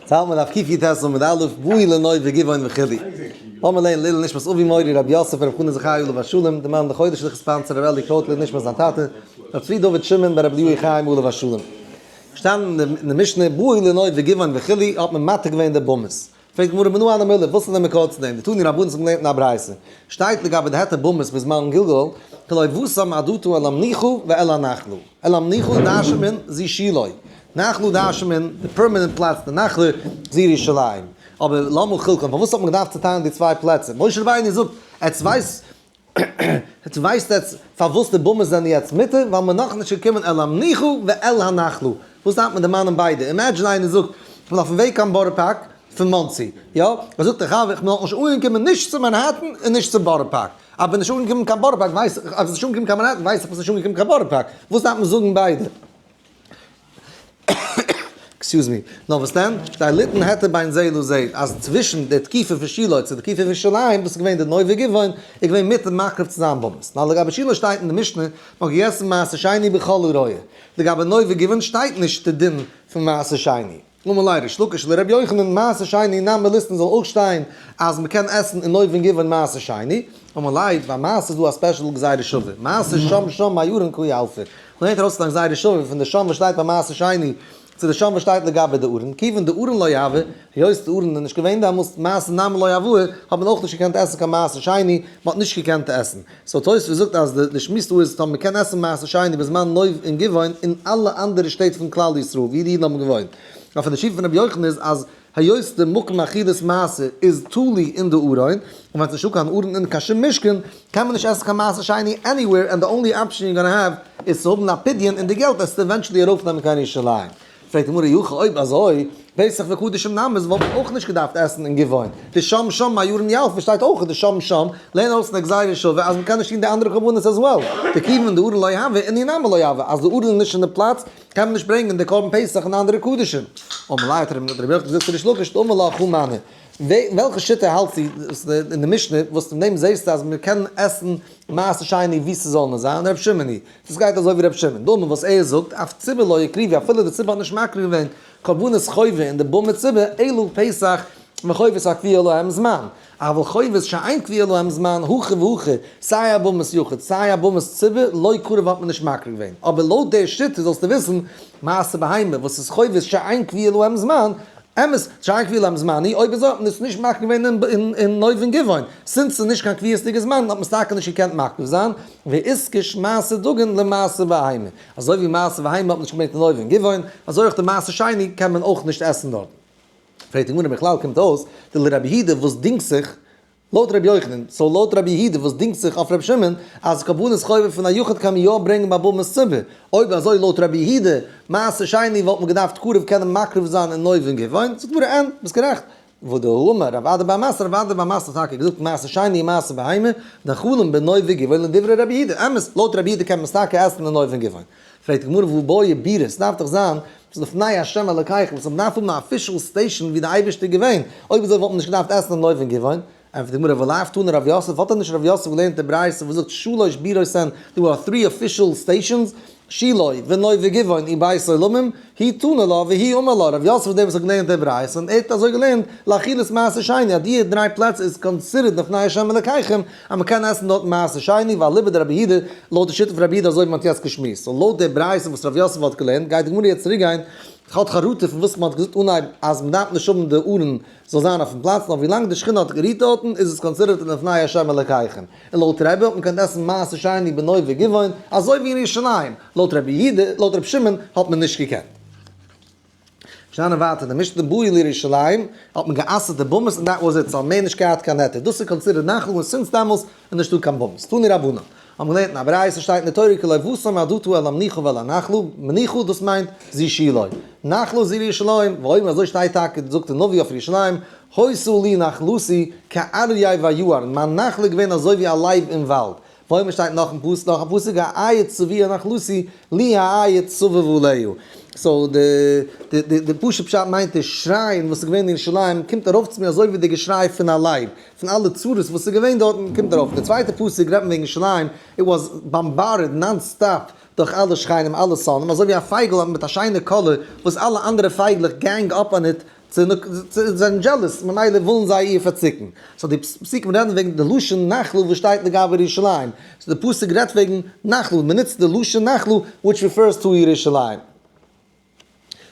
צייט מען דף קי"ט עמוד א', באו לנוב וגבעון וכו'. לאמיר לערנען לעילוי נשמת אבי מורי רבי יוסף רבי חנא זכרי' עליו השלום, די מאן דחודש לכ' sponsor רבי אלי קרויט לעילוי נשמת זיין טאטע, רבי צבי דוד שמעון בן רבי אליהו חיים עליו השלום. געשטאנען אין די משנה, באו לנוב וגבעון וכו' האט מען מתיר געווען די במות. פרעגט די גמרא מנא הני מילי, וואס איז די מקור צו דעם? דתנו רבנן האבן געלערנט אין א ברייתא, שטייט לגבי די היתר במות בזמן גלגול, כלבותם עדתא אל המנוחה ואל הנחלה. אל המנוחה דרש'נט מען זו שילה, נחלה דרש'נט מען די permanent פלאץ די נחלה זו ירושלים. אבער למה חילקן, פארוואס האט מען געדארפט צוטיילן די צוויי פלעצער? משה רבינו זאגט, עטס ווייסט עטס ווייסט עטס פארוואס די במות זענען יעצט מותר? ווייל מען נאכנישט געקומען אל המנוחה ואל הנחלה. וואס דארף מען דערמאנען ביידע? imagine איינער זאגט, איך בין אויפן וועג קיין בארא פארק פון מאנסי, יא? ער זאגט איך האב איך בין נאכנישט אנגעקומען נישט צו מאנהעטן און נישט צו בארא פארק. אז בין נישט אנגעקומען קיין בארא פארק ווייס איך אז נישט אנגעקומען קיין מאנהעטן ווייס איך ביסט נישט אנגעקומען קיין בארא פארק. וואס דארף מען זאגן ביידע? excuse me. נאר וואס דען? די ליתן היתר בין זה לזה, אז צווישן די תקופה פון שילה צו די תקופה פון ירושלים, וואס איז געווען די נוב וגבעון, איז געווען מותר מקריב צו זיין במות. נאר לגבי שילה שטייט אין די משנה, מען האט געגעסן מעשר שני בכל הרואה. לגבי נוב וגבעון שטייט נישט די דין פון מעשר שני. אמר ליה ריש לקיש לרבי יוחנן, מעשר שני נמי ליתן זאל אויך שטיין אז מען קען עסן אין נוב און גבעון מעשר שני. אמר ליה, ביי מעשר איז דא א special גזירה שווה, מעשר שם שם מארון קא ילפא. מ'לערנט ארויס א גזירה שווה פון די שם וואס שטייט ביי מעשר שני צו די שם וואס שטייט לגבי די ארון, כיוון דארון לא הוה, היות די ארון איז נישט געווען דעמאלס, מעשר נמי לא הוה, האט מען אויך נישט געקענט עסן קיין מעשר שני, מ'האט נישט געקענט עסן. so תוספות זאגט אז די שמועס דא איז טאמער מ'קען עסן מעשר שני בזמן נוב און גבעון אין אלע אנדערע שטעט פון כלל ישראל ווי די אידן האבן געוואוינט. אבער פון די שיטה פון רבי יוחנן איז אז היות די מקום אכילת מעשר איז תלוי אין די ארון, און ווען ס'נישטא קיין ארון און קיין שום משכן, קען מען נישט עסן קיין מעשר שני anywhere and the only option you gonna have איז צו האבן א פדיון און די געלט עסטו eventually ארויפנעמען קיין ירושלים. פרעגט די גמרא אי הכי אויב אזוי, פסח וקדשים נמי וואלט מען אויך נישט געדארפט עסן אין גבעון, דשם שם מארון ילפא שטייט אויך דשם שם, לערן ארויס אין די גזירה שווה אז מ'קען נישט טון די אנדערע קרבנות as well, דכיוון דארון לא הוה אינהו נמי לא הוה, אז די ארון איז נישט אין די פלאץ קען מען נישט ברענגען די קרבן פסח און אנדערע קדשים. אמר ליה האט רבי יוחנן געזאגט צו ריש לקיש דאמר לך הא מני, וועלכע שיטה האלטסטו אין די משנה וואס פון דעם זעסטו אז מען קען עסן מעשר שני ווי ס'זאל נאר זיין, רבי שמעון היא, דאס גייט אזוי ווי רבי שמעון, דאמר וואס ער זאגט אף ציבור לא הקריבו אפילו די ציבור האט נישט מקריב געווען קרבנות חובה אין די במה ציבור אלא פסח וחובות הקבוע להם זמן, אבל חובות שאין קבוע להם זמן הכא והכא, סיי א במת יחיד סיי א במת ציבור לא קרב האט מען נישט מקריב געווען, אבער לויט די שיטה זאלסטו וויסן, מעשר בהמה וואס איז חובות שאין קבוע להם זמן, אמת שאין קבוע להם זמן היא, אויב אזוי האט מען עס נישט מקריב געווען אין נוב און גבעון, since ס'איז נישט קיין קביעות'דיגע זמן האט מען עס טאקע נישט געקענט מקריב זיין, ואיתקש מעשר דגן למעשר בהמה, אזוי ווי מעשר בהמה האט מען נישט געברענגט אין נוב און גבעון, אזוי אויך די מעשר שני קען מען אויך נישט עסן דארטן. פרעגט די גמרא בכלל קומט אויס די לרבי יהודה וואס דינגט זיך לויט רבי יוחנן, so לויט רבי יהודה וואס דינגט זיך אויף רבי שמעון אז קרבנות חובה פון א יחיד קען מען יא ברענגען ביי במת ציבור, אויב אזוי לויט רבי יהודה מעשר שני וואלט מען געדארפט קרב קענען מקריב זיין אין נוב און גבעון, זאגט די גמרא אין, ביסט גערעכט, והאמר רב אדא בר מתנה, רב אדא בר מתנה האט טאקע געזאגט מעשר שני און מעשר בהמה, נאכלים בנוב וגבעון לדברי רבי יהודה, אמת, לויט רבי יהודה קען מען עס טאקע עסן אין נוב און גבעון. פרעגט די גמרא והא בעי בירה, ס'דארף דאך זיין לפני השם אלקיך, וואס מ'דארף האבן א official station ווי די אייבערשטער איז געווען, אויב אזוי וואלט מען נישט געדארפט עסן אין נוב און גבעון. ענטפערט די גמרא ולאו תנא רב יוסף, האט דען נישט רב יוסף געלערנט די ברייתא וואס זאגט שלש בירות הן, there are three official stations, שילה ונוב וגבעון ובית עולמים, הוא תנא לה והוא אמר לה, רב יוסף איז דער וואס האט געלערנט די ברייתא און ער האט אזוי געלערנט לאכילת מעשר שני אז די דריי פלעצער איז considered לפני השם אלקיכם אז מען קען עסן דארט מעשר שני ואליבא דרבי יהודה לויט די שיטה פון רבי יהודה אזוי ווי מען האט יעצט געשמועסט so לויט די ברייתא וואס רב יוסף האט געלערנט גייט די גמרא יעצט צוריק גיין האט חרטה פון וואס מען האט געזאגט אנהייב אז מען דארף נישט האבן די ארון זאל זיין אויפן פלאץ נאר ווילאנג די שכינה האט גערוהט דארטן איז עס considered לפני השם אלקיכם. און לויט רבי האט מען געקענט עסן מעשר שני בנוב וגבעון, אזוי ווי אין ירושלים, לויט רבי יהודה, לויט רבי שמעון האט מען נישט געקענט. שטאנען ווייטער די משנה באו לירושלים האט מען גע'אסר'ט די במות און that was it, ס'האט מער נישט געהאט קיין היתר, דאס איז considered נחלה און since דעמאלס איז נישטא קיין במות. תנו רבנן האבן געלערנט אין א ברייתא שטייט אין די תורה כי לא בושם עדתו אל המנוחה ואל הנחלה, מנוחה דאס מיינט זו שילה, נחלה זו ירושלים, ואומר אזוי שטייט טאקע זאגט די נביא אויף ירושלים, היתה לי נחלתי כאריה ביער, מיין נחלה איז געווען אזוי ווי א לייב אין וואלד. ואומר שטייט נאכן פסוק נאך א פסוק העיט שבע נחלתי לי העיט סביב עליה. so די די די פשוט פשט מיינט די שרייען וואס איז געווען אין ירושלים קומט ארויף צו מיר אזוי ווי די געשריי פון א לייב, פון אלע צרות וואס איז געווען דארטן קומט ארויף. די צווייטע פסוק רעדט מען וועגן ירושלים, it was bombarded non stop דורך אלע שכנים אלע שונאים, אזוי ווי א פייגל מיט א שיינע color וואס אלע אנדערע פייגלעך gang up on it. צו זענען jealous, ממילא ווילן זיי איר פארציקן. So די פסוקים רעדן וועגן די לשון נחלה וואס שטייט לגבי ירושלים. So די פסוק רעדט וועגן נחלה, מען נוצט די לשון נחלה which refers to ירושלים.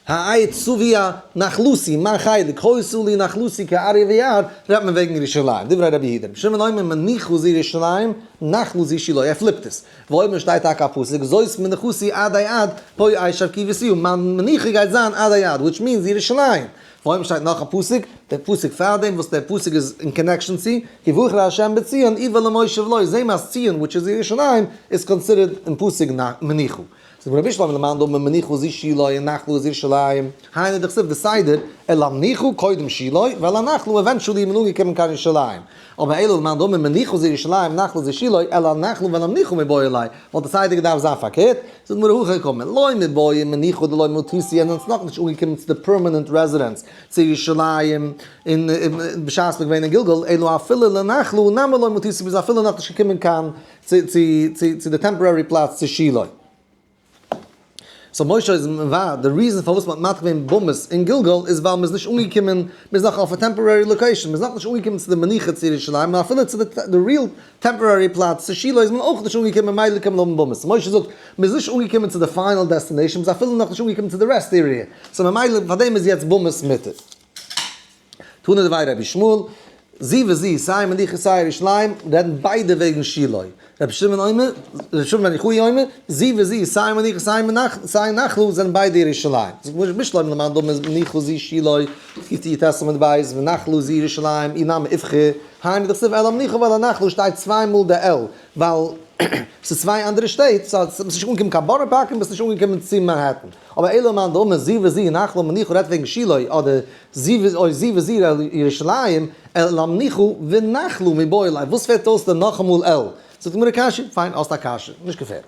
העיט סוביה נחלתי, מה חלק, היתה לי נחלתי כאריה ויער, רעדט מען וועגן ירושלים. דברי רבי יהודה. רבי שמעון אומר מנוחה זו ירושלים, נחלה זו שילה. ער flip ט עס. ואומר שטייט טאקע א פסוק, זאת מנוחתי עדי עד, פה אשב כי קיויתיה, מיין מנוחה גייט זיין עדי עד, which means ירושלים. ואומר שטייט נאך א פסוק, דער פסוק פאר דעם, וואס דער פסוק איז אין connection צו, כי בוחר השם בציון, איבה למושב לו, זעהן מיר אז ציון, which איז ירושלים, איז considered אין פסוק מנוחה. זאגט רבי שלמה למאן דאמר מנוחה זו שילה און נחלה איז ירושלים, היינו דכתיב די סדר, אל המנוחה קודם שילה, ואל הנחלה eventually איז מען אנגעקומען קיין ירושלים. אבער אלא למאן דאמר מנוחה זו ירושלים נחלה זו שילה, אל הנחלה ואל המנוחה מיבעי ליה, וואלט די סדר געדארפט זיין פארקערט, זאגט די גמרא הכי קאמר, לא מיבעיא מנוחה דלא מטיתי און איז נאכנישט אנגעקומען צו די permanent residence צו ירושלים און בשעת מ'איז געווען אין גלגל, אלא אפילו לנחלה נמי לא מטיתי מ'איז אפילו נאכנישט געקומען קיין צו די temporary פלאץ צו שילה. So משה איז מבאר די reason פארוואס מ'האט מתיר געווען במות אין גלגל איז ווייל מ'איז נישט אנגעקומען, מ'איז נאך אויף א temporary location, מ'איז נאכנישט אנגעקומען צו די מנוחה צו ירושלים, און אפילו צו די real temporary פלאץ צו שילה איז מען אויך נישט אנגעקומען ממילא קען מען האבן במות. משה זאגט, מ'איז נישט אנגעקומען צו די final destination, מ'איז אפילו נאכנישט אנגעקומען צו די rest area, so ממילא פארדעם איז יעצט במות מותר. תנא דבי רבי ישמעאל, זו וזו, סיי מנוחה סיי ירושלים, רעדן ביידע וועגן שילה. רבי שמעון אומר, רבי שמעון בן יוחאי אומר, זו וזו, סיי מנוחה סיי מנח סיי נחלה זענען ביידע ירושלים. זאגט משה בשלמא למאן דאמר מנוחה זו שילה, קי"ט עמוד ב', ונחלה זו ירושלים, אי נמי איפכא, היינו דכתיב אל המנוחה ואל הנחלה שטייט צוויי מאל די אל, ווייל ס'איז צוויי אנדערע שטעט, so ביסט נישט אנגעקומען קיין בארא פארק און ביסט נישט אנגעקומען צו מאנהעטן. אבער אלא למאן דאמר זו וזו נחלה מנוחה רעדט וועגן שילה אדער זו וזו ירושלים, אל המנוחה ונחלה מיבעי ליה, וואס פעלט אויס די נאכאמאל אל? זאגט די גמרא קשיא, פיין האסט א קשיא, נישט געפערליך.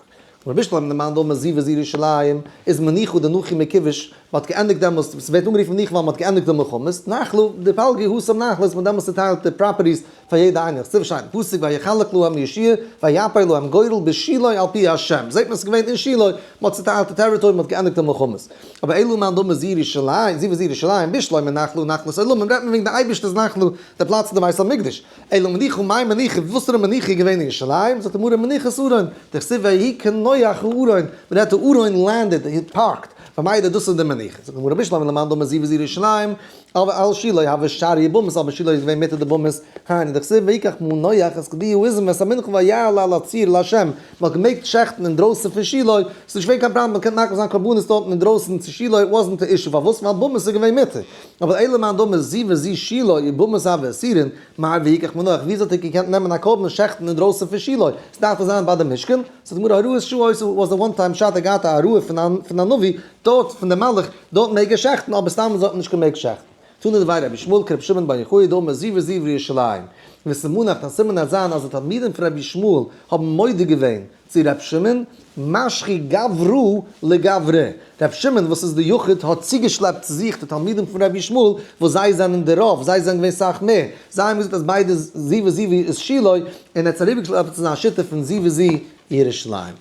רבי שלמה דער מאן דאמר זו וזו ירושלים איז מנוחה דנחו מכיבוש, מען האט געענדיגט דעמאלס, ס'ווערט אנגערופן מנוחה ווייל מען האט געענדיגט די מלחמות, נחלה דפלגי התם נחלות, מען האט דעמאלס צוטיילט די properties פאר יעדע איינער, כתיב שטייט אין פסוק ויחלק להם יהושע ויפל להם גורל בשילה על פי השם, זעט מען ס'איז געווען אין שילה, מען האט צוטיילט די territory, מען האט געענדיגט די מלחמות. אבער אלא מאן דאמר זו ירושלים, זו וזו ירושלים, בשלמא נחלה נחלת עולמים, רעדט מען וועגן די אייבערשטער'ס נחלה, די פלאץ פון די בית המקדש. אלא מנוחה מאי מנוחה, וואסערע מנוחה איז געווען אין ירושלים? זאגט די גמרא מנוחת ארון, דכתיב ויהי כנוח הארון, מען רעדט די ארון landed, he parked, במילא דאס איז די מנוחה. זאגט די גמרא בשלמא למאן דאמר זו וזו ירושלים, אבל שילה הוה שריא במות, אבער שילה איז געווען מותר די במות, היינו דכתיב ויקח מנוח את גדי העזים ואת המנחה ויעל על הצור לה', מען האט געמעגט שעכטן אינדרויסן פון שילה, ס'איז נישט געווען קיין פראבלעם, מען קען מקריב זיין קרבנות דארטן אינדרויסן צו שילה, it wasn't a issue, פארוואס? ווייל במות איז געווען מותר. אבער אלא מאן דאמר זו וזו שילה ובמות הוו אסירין, מאי ויקח מנוח, וויאזוי האט ער געקענט נעמען א קרבן און שעכטן אינדרויסן פון שילה, ס'דארף דאך זיין ביי די משכן, זאגט די גמרא הוראת שעה היתה was a one time shot ער געהאט א הוראה פון א נביא, דארט פון די מלאך, דארט מעג ער שעכטן אבער סתם אזוי האט מען נישט געמעגט שעכטן. תנא דבי רבי ישמעאל כרבי שמעון בר יוחאי דאמר זו וזו ירושלים. וסימנך א סימן אז זיין אז די תלמידים פון רבי ישמעאל האבן מודה געווען צו רבי שמעון, משכי גברא לגברא. רבי שמעון וואס איז די יחיד האט צוגעשלעפט צו זיך די תלמידים פון רבי ישמעאל וואס זיי זענען די רוב, זיי זענען געווען סאך מער, זיי האבן געזאגט אז ביידע זו וזו איז שילה, און ער האט זיי אריבערגעשלעפט צו זיין שיטה פון זו וזו ירושלים.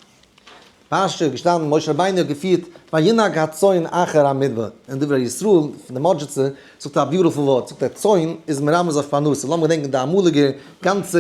פרשה איז געשטאנען משה רבינו האט געפירט וינהג הצאן אחר המדבר, אין דברי ישראל פון די מאדזשיצע זאגט ער א beautiful ווארט, זאגט ער צאן איז מרמז אויף פרנסה, לאמיר געדענקען די אמאליגע גאנצע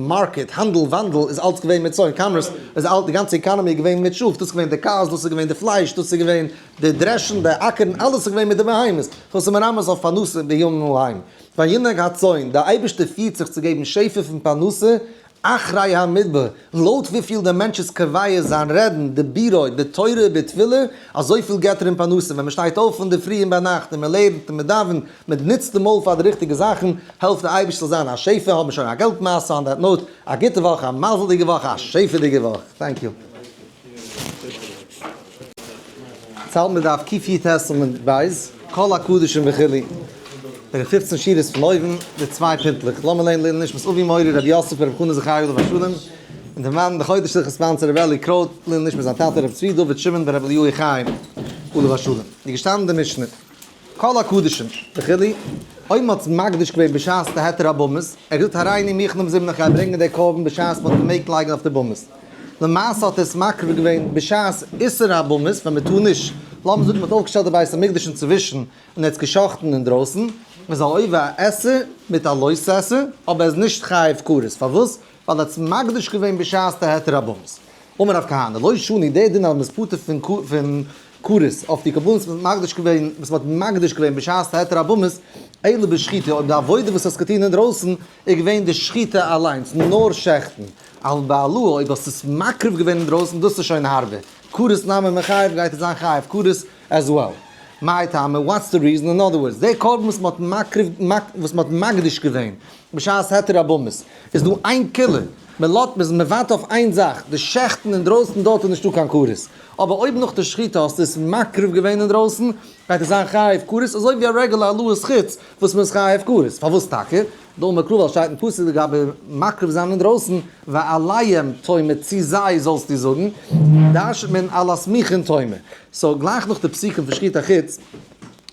market, האנדל וואנדל איז אלץ געווען מיט צאן, commerce איז אלץ די גאנצע economy איז געווען מיט שאף, דאס איז געווען די קארס, דאס איז געווען די פלייש, דאס איז געווען די דרעשן, די אקערן, אלעס איז געווען מיט די בהמות, דאס איז מרמז אויף פרנסה בימים ההם. וינהג הצאן, די אייבערשטער פירט זיך צו געבן שפע פון פרנסה, אחרי המדבר, לויט וויפיל דער מענטש איז קובע זיין רעדן, דיבורו, בתורה ובתפילה, אזויפיל געט ער אים פרנסה, ווען מען שטייט אויף אינדערפרי און ביינאכט און מען לערנט און מען דאווענט, מען נוצט די מויל פאר די ריכטיגע זאכן, העלפט דער אייבערשטער זאל זיין א שפע, האבן שוין א געלט מעשה on that note, א גוטע וואך, א מזל'דיגע וואך, א שפע'דיגע וואך, thank you. צאלט מען דף קי"ט עמוד ב', כל הקדושים וכו', די פופצן שורות פון אויבן, די צוויי פינטלעך, לאמיר לערנען לעילוי נשמת אבי מורי רבי יוסף ברב חנא זכרי' עליו השלום, און דער מאן די חודש ליכא sponsor רבי אלי קרויט, לעילוי נשמת זיין טאטע רבי צבי דוד שמעון ברב אליהו חיים עליו השלום. איז געשטאנען די משנה, כל הקדושים וכו', אויב מען האט מקדיש געווען בשעת די היתר הבמות, ער האט געזאגט הריני מוכן למזומן איך גיי ברענגען די קרבן בשעת מען האט געמעגט לייגן אויף די במות. למעשה האט ער עס מקריב געווען בשעת איסור הבמות ווען מען טאר נישט לאמיר זאגן מ'האט אויפגעשטעלט די בית המקדש אינצווישן און ער האט עס גע'שחט'ן אינדרויסן, מ'איז א עובר א עשה מיט א לא תעשה, אבער ער איז נישט חייב כרת, פארוואס? ווייל ער האט עס מקדיש געווען בשעת די היתר הבמות. אמר רב כהנא, לא שנו, דער דין אז מ'איז פטור פון כרת אויף די קרבנות וואס מ'האט מקדיש געווען, וואס מ'האט מקדיש געווען בשעת די היתר הבמות, אלא בשחיטה, אויב די עבודה וואס האסט געטון אינדרויסן איז געווען די שחיטה אליינס, נאר שעכטן, אבל בהעלאה, אויב האסט עס מקריב געווען אינדרויסן, דאס איז שוין הארבער, כרת נמי מיחייב גייט עס זיין חייב כרת as well. מאי טעמא, what's the reason? In other words, די קרבן וואס מ'האט מקריב, וואס מ'האט מקדיש געווען בשעת היתר הבמות, איז דא איין קולא, מ'לאזט, מ'איז מוותר אויף איין זאך, די שעכטן אינדרויסן דארט איז נישטא קיין כרת. אבער אויב נאך די שחיטה האסטו עס מקריב געווען אינדרויסן, גייט עס זיין חייב כרת, אזוי ווי א רעגולער העלאת חוץ וואס מ'איז חייב כרת. פארוואס טאקע? דאמר קרא ווייל שטייט אין פסוק לגבי מקריב זיין אינדרויסן, ואליהם תאמר צו זיי זאלסטו זאגן, דרש'נט מען על הסמוכין תאמר. so גלייך נאך די פסוקים פון שחיטה חוץ,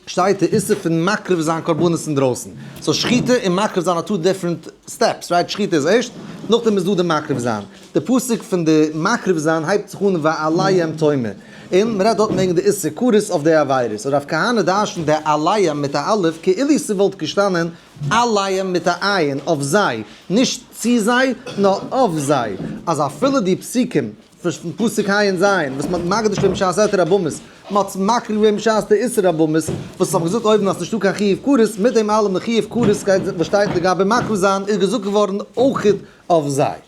שטייט די איסור פון מקריב זיין קרבנות אינדרויסן. so שחיטה און מקריב זיין are two different steps, right? שחיטה איז ערשט, נאכדעם איז דא די מקריב זיין. די פסוק פון די מקריב זיין הייבט זיך אן ואליהם תאמר, און מ'רעדט דארטן וועגן די איסור כרת אויף די עבירות. רב כהנא דרש'נט די אליהם מיט א אלף כאילו ס'וואלט געשטאנען עליהם מיט א עין, אויף זיי, נישט צו זיי, נאר אויף זיי, אז אפילו די פסוקים פון פסוק ה' און ז' וואס מ'האט מקדיש געווען בשעת היתר הבמות, מ'האט מקריב געווען בשעת די איסור הבמות, וואס האבן געזאגט אויבן אז ס'נישטא קיין חיוב כרת, מיט דעם אלעם די חיוב כרת גייט וואס שטייט לגבי מקריב זיין איז געזאגט געווארן אויך אויף זיי.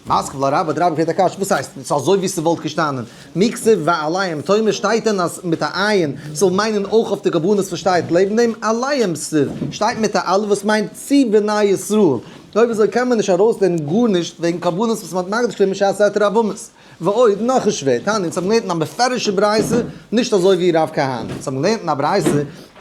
מתקיף לה רבה האט רבה געפרעגט א קשיא, וואס הייסט, ס'איז אזוי ווי ס'וואלט געשטאנען מי כתיב ואליהם תאמר שטייט דען אז מיט א עין זאל מיינען אויך אויף די קרבנות וואס שטייט לעבן דעם אליהם כתיב שטייט מיט א אלף וואס מיינט צו בני ישראל, אויב אזוי קען מען נישט ארויסלערנען גארנישט וועגן קרבנות וואס מ'האט מקדיש געווען בשעת היתר הבמות. ועוד, נאך איז שווער, תניא, אונז האבן געלערנט אין א מפורש'ע ברייתא, נישט אזוי ווי רב כהנא, אונז האבן געלערנט אין א ברייתא,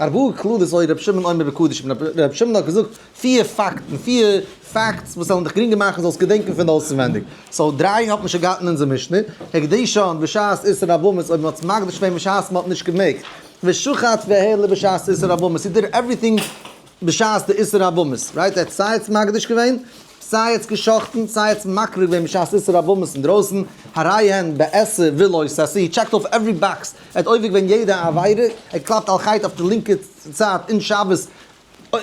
ארבעה כללות היו ר' שמעון אומר בקדשים, ר' שמעון האט געזאגט פיר פאקטן, פיר facts וואס זאלן דיך גרינגער מאכן זאלסט געדענקען פון אויסנווענדיג. so דריי האט מען שוין געהאט אין אונזער משנה, הקדישן בשעת איסור הבמות אויב מען האט עס מקדיש געווען בשעת מען האט נישט געמעגט, ושחט והעלה בשעת איסור הבמות, he did everything בשעת די איסור הבמות, right? ער האט סיי עס מקדיש געווען, סיי עס געשחט'ן, סיי עס מקריב געווען בשעת איסור הבמות אינדרויסן, הרי הן בעשה ולא תעשה, he checked off every box, ער האט עובר געווען יעדע עבירה, ער קלאפט על חטא אויף די לינקע זייט אין שבת,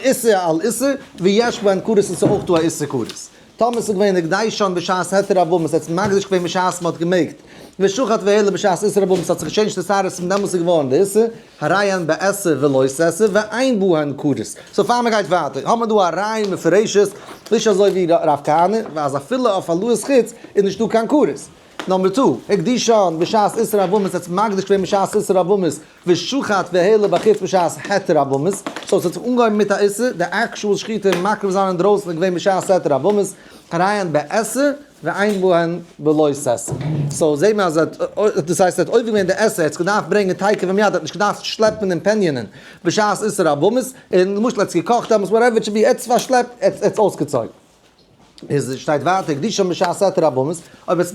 איסור על איסור, ויש בהן כרת און ס'איז אויך דא א איסור כרת. טאמער ס'איז געווען הקדישן בשעת היתר הבמות, ער האט עס מקדיש געווען בשעת מ'האט געמעגט, ושחט והעלה בשעת איסור הבמות, ס'האט זיך געטשעינדזשט די שערות פון דעמאלטס איז געווארן די איסור, הרי הן בעשה ולא תעשה, ואין בהן כרת. so פאר מ'גייט ווייטער, האבן מיר דא א ראיה מפורשת, נישט אזוי ווי רב כהנא, אז אפילו אויף העלאת חוץ איז נישטא קיין כרת. number two, הקדישן בשעת איסור הבמות, ער האט מקדיש געווען בשעת איסור הבמות, ושחט והעלה בחוץ בשעת היתר הבמות, so ס'האט זיך אנגעהויבן מיט א איסור, די actual שחיטה און מקריב זיין אינדרויסן איז געווען בשעת היתר הבמות, הרי הן בעשה ואין בהן בלא תעשה. so זעהט מען אז ער האט, דאס הייסט ער האט עובר געווען די עשה, ער האט עס געדארפט ברענגען תיכף ומיד, ער האט נישט געדארפט שלעפן און פעניענען בשעת איסור הבמות, און למשל ער האט עס געקאכט דעמאלטס whatever it should be, ער האט עס פארשלעפט, ער האט עס אויסגעצויגן. איז שטייט ווייטער הקדישן בשעת היתר הבמות, אויב עס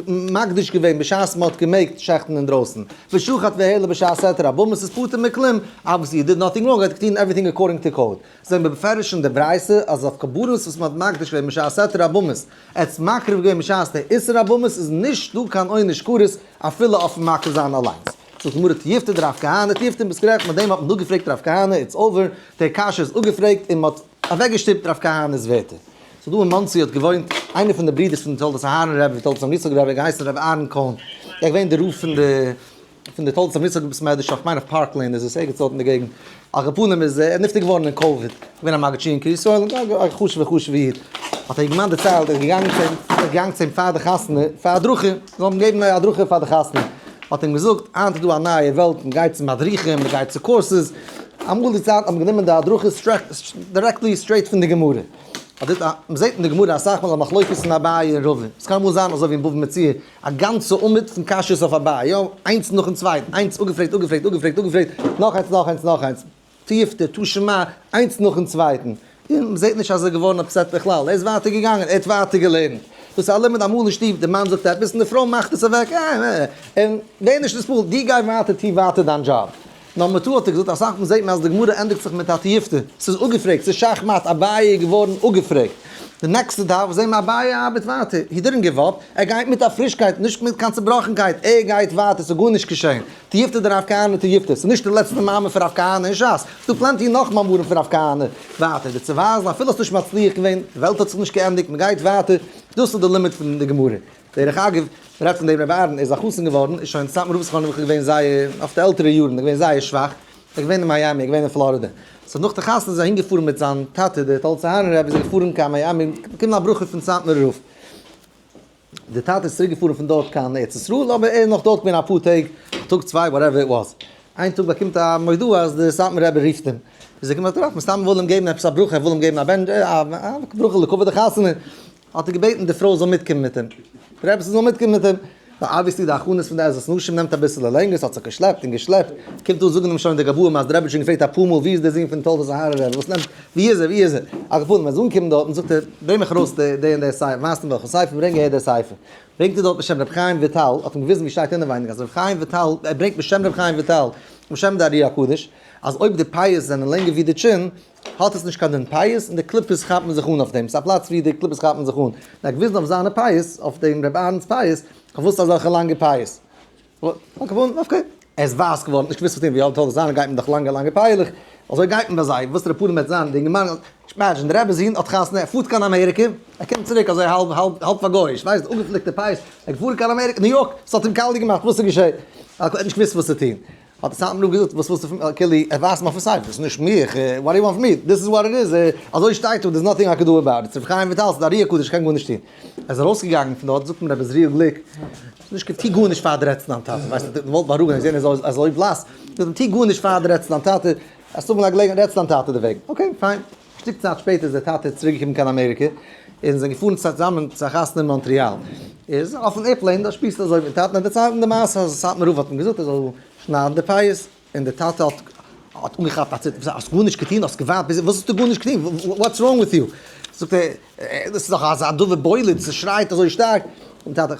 מקדיש געווען בשעת מען האט געמעגט שעכטן אינדרויסן, ושחט והעלה בשעת היתר הבמות איז פטור מכלום, obviously he did nothing wrong, ער האט געטון everything according to code. זעהן מיר בפירוש אין די ברייתא אז אויף קרבנות וואס מען האט מקדיש געווען בשעת היתר הבמות, ער האט עס מקריב געווען בשעת די איסור הבמות איז נישט דא קיין עונש כרת אפילו אויפן מקריב זיין אליינס. זאגט די גמרא תיובתא דרב כהנא, תיובתא ביסט גערעכט מיט דעם האט מען דא געפרעגט רב כהנא, it's over, די קשיא איז אפגעפרעגט און מען האט אוועקגעשטופט רב כהנא'ס ווערטער. ס'איז דא אין מאנסי האט געוואוינט איינער פון די ברידערס פון די תולדות אהרן רבי תולדות אברהם יצחק רבי געהייסן רבי אהרן קאהן ער איז געווען די רב פון די פון די תולדות אברהם יצחק בית מדרש אויף כ'מיין אויף פארק לעין איז עס ערגעץ דארט אין די געגנט על כל פנים איז ער נפטר געווארן אין covid געווען א מגיד שיעור אין קרית יואל א חשוב'ע חשוב'ע איד האט א יונגערמאן דערציילט ער איז געגאנגען צו אים ער איז געגאנגען צו אים פאר די חתונה פאר הדרכה זאל אים געבן א הדרכה פאר די חתונה האט אים געזאגט היינט איז דא א נייע וועלט מען גייט צו מדריכים מען גייט צו courses אמאל די צייט האט מען גענומען די הדרכות directly straight פון די גמרא. מען זעט אין די גמרא אסאך מאל א מחלוקת אין אביי און רבא, עס קען אמאל זיין אזוי ווי אין בבא מציעא, א גאנצע עמוד פון קשיות אויף אביי, יא, איינס נאכן צווייטן, איינס אפגעפרעגט, אפגעפרעגט, אפגעפרעגט, אפגעפרעגט, נאך איינס, נאך איינס, נאך איינס, תיובתא, תא שמע, איינס נאכן צווייטן, און מען זעט נישט אז ער איז געווארן upset בכלל, ער איז ווייטער געגאנגען, ער האט ווייטער געלערנט. דאס איז א לימוד אמאל אין שטוב, די מאן זאגט עפעס און די פרוי מאכט עס אוועק, אה, אה, און ווער נישט נתפעל, דו גיי ווייטער, טו ווייטער דיין דזשאב. נאר מ'טאר האט ער געזאגט, אסאך מאל זעט מען אז די גמרא ענדיגט זיך מיט א תיובתא, ס'איז אפגעפרעגט, ס'איז שאך מאט, אביי איז געווארן אפגעפרעגט. די next ע דף זעהן מיר אביי ארבעט ווייטער, he didn't give up, ער גייט מיט א פרישקייט, נישט מיט קיין צובראכנקייט, ער גייט ווייטער, ס'איז גארנישט געשען. תיובתא דרב כהנא תיובתא, ס'איז נישט די לעצטע מאמר פון רב כהנא אין שס, ס'דא plenty נאך מאמרים פון רב כהנא ווייטער, דיר צו ווייזן אפילו האסט נישט מצליח געווען, די וועלט האט זיך נישט געענדיגט, מ'גייט ווייטער, דאס איז די לימוד פון די גמרא. דרך אגב, מ'רעדט פון דעם רבי אהרן, ער איז א חתן געווארן, איז שוין סאטמאר רב זכרונו לברכה געווען זייער, אויף די עלטערע יארן, געווען זייער שוואך, ער איז געווען אין מיאמי, ער איז געווען אין פלארידע. so נאך די חתונה איז ער אהין געפארן מיט זיין טאטע דער תולדות אהרן רבי, איז ער געפארן קיין מיאמי, באקומען א ברכה פון סאטמאר רב. דער טאטע איז צוריק געפארן פון דארט קיין ארץ ישראל, אבער ער איז נאך דארט געווען אפאר טעג, א טאג צוויי, whatever it was. איין טאג באקומט א מודעה אז דער סאטמאר רבי רופט אים. איז ער געקומען דארט, מסתם וויל אים געבן עפעס א ברכה, ער וויל אים געבן א בענטש, א ברכה לכבוד די חתונה. האט ער געבעטן די פרוי זאל מיטקומען מיט אים, די רעבעצין זאל מיטקומען מיט אים, ווייל obviously די הכנות פון די עזרת נשים נעמט אביסעלע לענגער, ס'האט זיך געשלעפט און געשלעפט, קומט אן זאגן אים שוין די גבאים אז די רבי האט שוין געפרעגט אפאר מאל ווי איז דער זון פון תולדות אהרן רבי, וואס נעמט, ווי איז ער, ווי איז ער, על כל פנים ווען זיי אנקומען דארטן זאגט ער, ברענג מיך ארויס די די און די ספר, ווייזט אים וועלכע ספר, ברענג אהער די ספר, ברענגט ער דארט בשם רבי חיים וויטאל, האט אים געוויזן ווי שטייט אינעווייניג אז רבי חיים וויטאל, ער ברענגט בשם רבי חיים וויטאל, בשם די ארי הקדוש, אז אויב די פיאות זענען לענגער ווי די chin, האט עס נישט קיין דין פיאות און די קליפות כאפן זיך אן אויף דעם, ס'איז א פלאץ ווי די קליפות כאפן זיך אן, און ער האט געוויזן אויף זיינע פיאות, אויף דעם רבי אהרן'ס פיאות, פארוואס אזעלכע לאנגע פיאות? okay, ער איז ווייס געווארן, נישט געוואוסט וואס טון, ווי אלט זאל זיין, גייט מען דאך לאנגע לאנגע פאה'לעך, אזוי גייט מען ביי זיי, וואס דער פנים וועט זיין, די אינגערמאן, imagine, דער רבי'ס זון האט חתונה, ער פארט קיין אמעריקע, ער קומט צוריק אזוי האלב האלב האלב פארגויאישט, ווייסט, אפגעפליקטע פיאות, ער איז געפארן קיין אמעריקע, ניו יארק, ס'האט אים קאליע געמאכט, וואס איז געשען? ער האט נישט געוואוסט וואס צו טון. האט דער סאטמאר רב געזאגט, וואס ווילסטו פון מיר, כאילו, ער ווייזט מיר אויפן ספר, ס'איז נישט מיך, what do you want from me, this is what it is, אזוי שטייט דא, there's nothing I can do about it, רבי חיים וויטאל, ס'איז די ארי הקדוש, איך קען גארנישט טון. ער איז ארויסגעגאנגען פון דארט, זאגט אים רבי עזריאל גליק, נישט קיין, טו גארנישט פאר דו רעדסט צו דיין טאטע, ווייסט, דו וואלט בארואיגן, געזען ער איז אזוי בלאס, זאגט אים, טו גארנישט פאר דו רעדסט צו דיין טאטע, וועסט האבן א געלעגנהייט, רעד צו דיין טאטע דערוועגן. okay, פיין. א שטיק צייט שפעטער איז דער טאטע צוריק געקומען קיין אמעריקע, און זענען געפארן צוזאמען צו א חתונה אין מאנטריאל. איז אויפן airplane, דארט שמועסט ער אזוי מיטן טאטן, ער דערציילט אים די מעשה אז סאטמאר רב האט אים געזאגט ער זאל שניידן די פיאות, און דער טאטע האט האט אנגעכאפט א ציטער, האסט גארנישט געטון, האסט געווארט ביז, וואס האסטו גארנישט געטון, what's wrong with you? זאגט ער, דאס איז דאך אזא דבר בולט, ס'שרייט אזוי שטארק, און טאטע,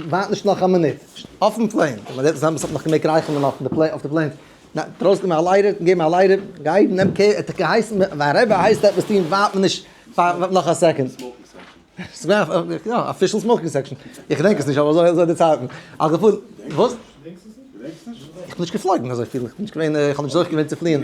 ווארט נישט נאך א מינוט, אויפן plane, מען רעדט צוזאמען, ס'האט נאך געמעגט רייכערן אויף די plane, ניין, דרויסן געבן א lighter, געבן א lighter, גיי נעם care, ער האט געהייסן, ווען א רבי הייסט עפעס טון ווארט מען נישט פאר נאך א second. ס'איז געווען א יא, official smoking section. איך געדענק עס נישט אבער אזוי אזוי די צייטן. על כל פנים, וואס? איך בין נישט געפלויגן אזויפיל, איך בין נישט געווען, איך האב נישט זוכה געווען צו פליען.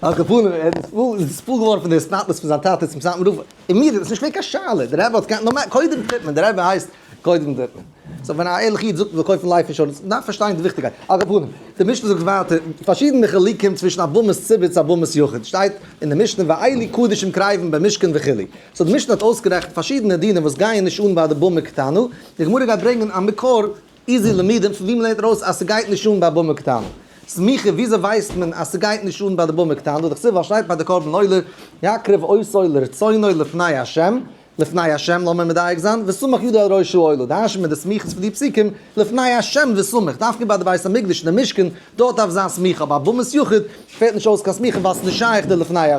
על כל פנים, ער איז פול געווארן פון די התנצלות פון זיין טאטע צום סאטמאר רב, און מיר איז נישט געווען קיין שאלה, דער רבי האט געהאט, נאר קודם טוט מען, דער רבי הייסט קודם טוט מען. so ווען א ערליכע איד זאגט מ'זאל קויפן life insurance, מ'דארף פארשטיין די וויכטיגקייט. על כל פנים, די משנה זאגט ווייטער, פארשידענע חילוקים צווישן א במת ציבור צו א במת יחיד, שטייט אין די משנה ואלו קדשים קרבין במשכן וכו'. so די משנה האט אויסגערעכנט פארשידענע דינים וואס גייען נישט אן ביי די במה קטנה, די גמרא גייט ברענגען א מקור איזי למידים פון ווי מ'לערנט ארויס אז ס'גייט נישט אן ביי במה קטנה. סמיכה, וויאזוי ווייסט מען אז ס'גייט נישט אן ביי די במה קטנה? דכתיב ווייל שטייט ביי די קרבן עולה יקריב אותו לרצונו לפני ה', לפני ה' לאמיר מדייק זיין, וסמך ידו על ראש העולה, דרש'נט מען די סמיכות פון די פסוקים, לפני ה' וסמך, דווקא ביי די בית המקדש און די משכן, דארט דארף זיין סמיכה, אבער ביי במת יחיד פעלט נישט אויס קיין סמיכה ווייל ס'איז נישט שייך די לפני ה'.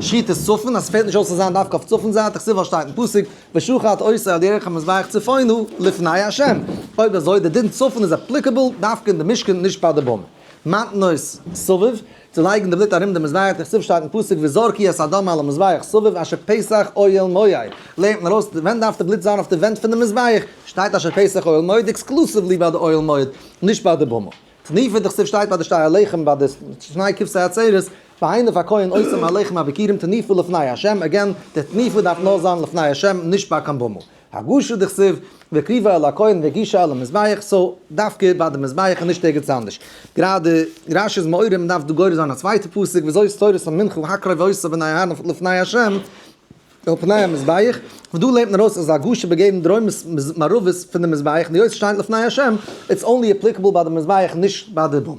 שחיטת צפון, אז ס'פעלט נישט אויס צו זיין דווקא אויף צפון זייט, דכתיב ווייל שטייט אין פסוק, ושחט אותו על ירך המזבח צפונה לפני ה'. אויב אזוי די דין צפון איז applicable דווקא אין די משכן נישט ביי די במה. מתנות סביב, צו לייגן די בלוט ארום די מזבח, דכתיב שטייט אין פסוק וזרקו את הדם על המזבח סביב אשר פתח אוהל מועד, לערנט מען ארויס ווען דארף די בלוט זיין אויף די ווענט פון די מזבח, שטייט אשר פתח אוהל מועד exclusively ביי די אוהל מועד, נישט ביי די במה. תנופה דכתיב שטייט ביי די שתי הלחם ביי די שני כבשי עצרת, והניף הכהן אותם הלחם הביכורים תנופה לפני ה', again, די תנופה דארף נאר זיין לפני ה', נישט ביי קיין במה. הגשה דכתיב, והקריבה אל הכהן והגישה אל המזבח, so דווקא ביי די מזבח און נישט ערגעץ אנדערש. גראדע, רשי איז מעורר מען דארף דא גורס זיין א צווייטע פסוק, וזאת תורת המנחה הקרב אותה בני אהרן לפני ה' אל פני המזבח, וואס דא לערנט מען ארויס אז הגשה בגעבן דרומית מערבית פון די מזבח, און היות ס'שטייט לפני ה', it's only applicable ביי די מזבח נישט ביי די במה.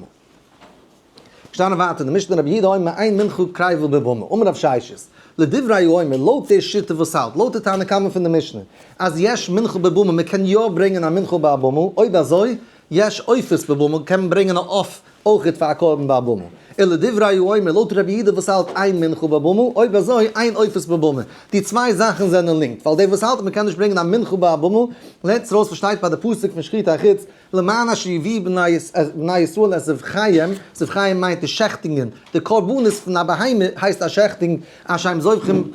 געשטאנען ווייטער אין די משנה רבי יהודה אומר אין מנחה קריבה בבמה, אמר רב ששת, לדברי האומר, לויט די שיטה וואס האלט, לויט די תנא קמא פון די משנה, אז יש מנחה בבמה מען קען יא ברענגען א מנחה ביי א במה, אויב אזוי, יש עופות בבמה קען מען ברענגען א עוף אויכעט פאר א קרבן ביי א במה. ולדברי האומר, לויט רבי יהודה וואס האלט אין מנחה בבמה, אויב אזוי אין עופות בבמה. די צוויי זאכן זענען linked, ווייל דער וואס האלט מען קען נישט ברענגען א מנחה בבמה, לערנט עס ארויס וואס שטייט ביי די פסוק פון שחוטי חוץ, למען אשר יביאו בני ישראל את זבחיהם, זבחיהם מיינט די שעכטונגען, די קרבנות פון א בהמה הייסט א שעכטונג, אשר הם זובחים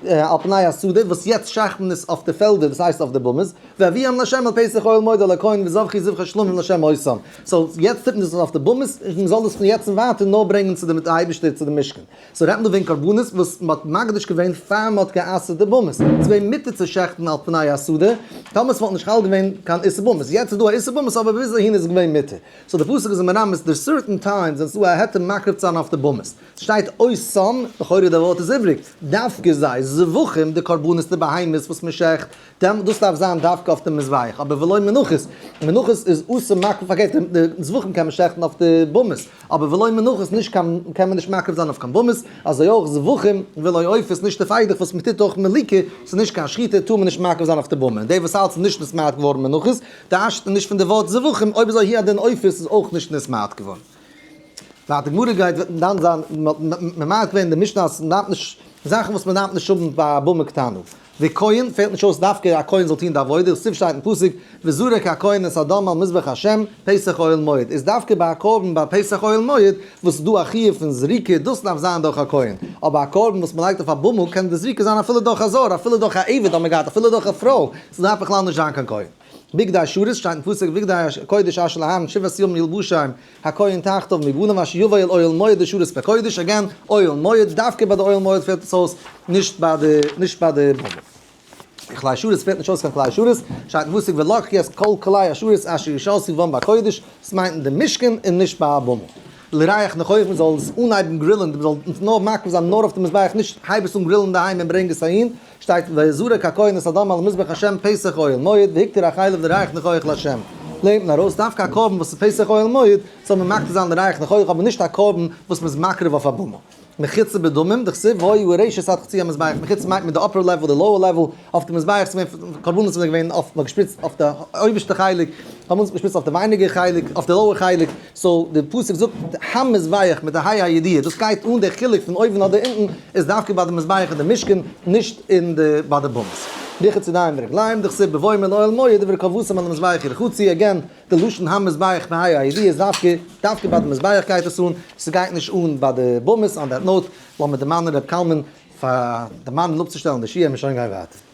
על פני השדה, וואס יעצט שעכט מען עס אויף די פעלדער, דאס הייסט אויף די במות, והביאם לה' אל פתח אוהל מועד אל הכהן וזבחו זבחי שלמים לה' אותם. so יעצט טוט מען דאס אויף די במות, און מען זאל דאס פון יעצט און ווייטער נאר ברענגען צו די אייבערשטער צו די משכן. so רעדט מען דא וועגן קרבנות וואס מען האט מקדיש געווען פאר מען האט גע'אסר'ט די במות. ס'איז געווען מותר צו שעכטן על פני השדה, טאמער ס'וואלט נישט חל געווען קיין איסור במות. יעצט איז דא א איסור במות אבער ביז אהין איז עס געווען מותר. so די פסוק איז מרמז there's certain times ווען ס'איז דא א היתר מקריב צו זיין אויף די במות. ס'שטייט אותם, לכאורה די ווארט איז איבריג, דווקא זיי, זבחים, די קרבנות די בהמות וואס מען שעכט, דעם דאס דארף זיין דווקא אויף די מזבח, אבער ולא מנחות, מנחות איז אסור מקריב, פארקערט די זבחים קען מען שעכטן אויף די במות, אבער ולא מנחות נישט קיין קען מען נישט מקריב זיין אויף קיין במות, אזוי אויך זבחים ולא עופות נישט די פייגלעך וואס מען טוט אויך מליקה, ס'איז נישט קיין שחיטה טאר מען נישט מקריב זיין אויף די במה, און דער וואס האלט ס'איז נישט נתמעט געווארן מנחות, דרש'ט נישט פון די ווארט זבחים, אויב אזוי הוא הדין עופות איז אויך נישט נתמעט געווארן. ווייל די גמרא גייט דן זיין ממעט געווען די משנה אז מ'דארף נישט זאכן וואס מ'דארף נישט האבן ביי א במה קטנה. ווי כהן פעלט נישט אויס דווקא א כהן זאל טון די עבודה, כתיב שטייט אין פסוק וזרק הכהן את הדם על מזבח ה' פתח אוהל מועד, איז דווקא ביי א קרבן ביי פתח אוהל מועד וואס איז דא א חיוב פון זריקה דאס דארף זיין דורך א כהן, אבער א קרבן וואס מ'לייגט אויף א במה קען די זריקה זיין אפילו דורך א זר, אפילו דורך א עבד האט מען געהאט, אפילו דורך א פרוי, ס'דארף בכלל נישט זיין קיין כהן. בגדי שרת שטייט אין פסוק בגדי קודש אשר לאהרן שבעת ימים ילבשם הכהן תחתיו מבנים אשר יבא אל אוהל מועד לשרת בקודש, again, אוהל מועד, דווקא ביי די אוהל מועד פעלט עס אויס, נישט ביי די, נישט ביי די במה. כלי שרת פעלט נישט אויס קיין כלי שרת, שטייט אין פסוק ולקחו את כל כלי השרת אשר ישרתו בם בקודש, עס מיינט אין די משכן און נישט ביי א במה. לריח ניחוח מען זאל עס אנהייבן גרילען, מען זאל נאר מקריב זיין נאר אויף די מזבח, נישט הייב עס אן גרילען אינדערהיים און ברענג עס אהין, שטייט ויזרק הכהן את הדם על מזבח השם פתח אוהל מועד והקטיר החלב לריח ניחוח לה'. לערנט מען ארויס דווקא א קרבן וואס איז פתח אוהל מועד זאל מען מקטיר זיין לריח ניחוח אבער נישט א קרבן וואס מען איז מקריב אויף א במה. מחיצה בדמים, דכתיב והיו הרשת עד חצי המזבח, מחיצה מיינט מיט די upper level די lower level אויף די מזבח, ס'איז געווען קרבנות זענען געווען אויף מ'האט געשפריצט אויף די אויבערשטע חלק, קרבנות האט מען געשפריצט אויף די ווייניגער חלק, אויף די lower חלק, so די פסוק זאגט המזבח מיט די ה' הידיעה, דאס גייט אן די חילוק פון אויבן אדער אונטן איז דווקא ביי די מזבח און די משכן, נישט אין די ביי די במות. רחצה ידיים ורגליים, דכתיב בבואם אל אוהל מועד וברכבתם על המזבח ירחצו, again די לשון המזבח בה' הידיעה איז דווקא דווקא ביי די מזבח גייט עס אן, ס'גייט נישט אן ביי די במות, on that note לאמיר דערמאנען ר' קלמן פאר דערמאנען אפצושטעלן די שיעור און שוין גיין ווייטער.